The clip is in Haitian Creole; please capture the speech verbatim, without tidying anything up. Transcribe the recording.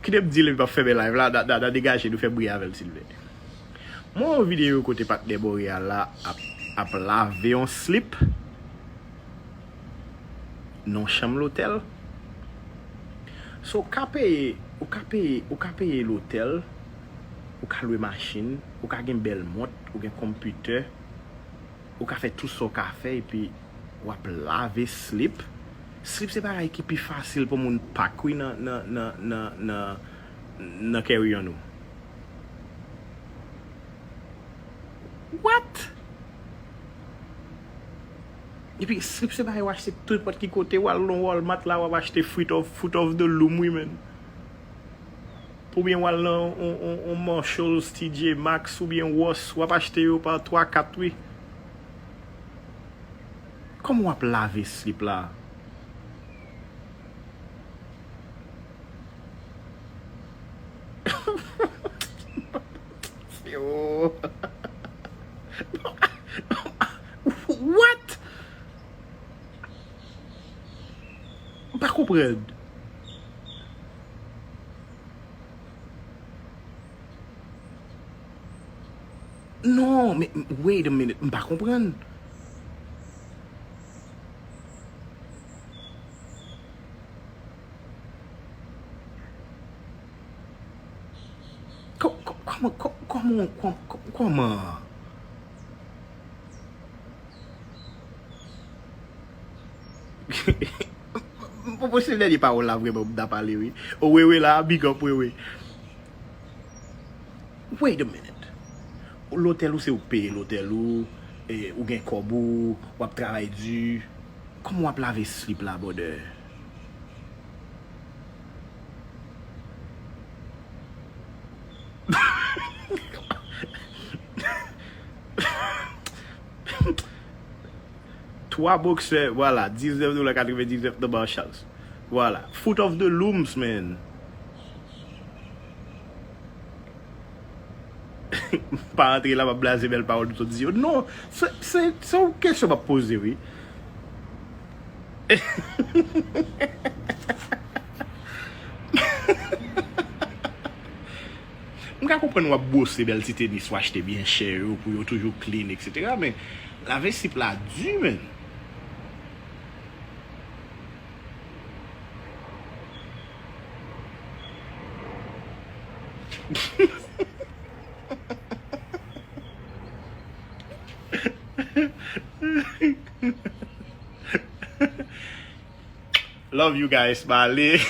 Kite m di l epi m ap fèmen live la, n a, n a, n a degaje nou, fè bri avè l silvouplè. Mwen wè yon videyo kote patnè Montréal la ap, ap lave yon slip nan yon chanm lotèl. So, ou ka peye, ou ka peye, ou ka peye lotèl, ou ka lwe machin, ou ka gen bèl mont, ou gen konpitè, ou ka fè tout sa w ka fè, epi w ap lave slip. Slip se bagay ki pi fasil pou moun pak wi nan, nan, nan, nan, nan, nan carry on ou. What? Epi slip se bagay w achte tout nenpòt ki kote, w al nan Walmart la, w ap achte Fruit of, Fruit of the Loom wi, man. Oubyen w al nan on, on, on Marshalls, T J Maxx oubyen Ross, w ap achte yo pa twa, kat wi. Kòman w ap lave slip la? Yo. What? M pa konprann. Non, men, wait a minute, m pa konprann. Kò-, kò-, kòman, kò-, kòman, kò-, kò-, kòman? M poko se dènye pawòl la vrèman m ta pale wi. O Wewe la, big up Wewe. Wait a minute. Lotèl ou se ou k peye lotèl ou, e, ou gen kòb ou, w ap travay di. Kòman w ap lave slip la, brother? Twa boksè, vwala, diznèf dola katrevendiznèf nan Marshalls. Vwala. Fruit of the Looms, man. Pa antre la, m ap blaze bèl pawòl m sot di yo. Non, se, se, se yon kesyon m ap poze, wi. M ka konprann w ap bwose bèl ti tenis w achte byen chè yo pou yo toujou clean, etsetera. Men lave slip la di, man. Love you guys, m ale.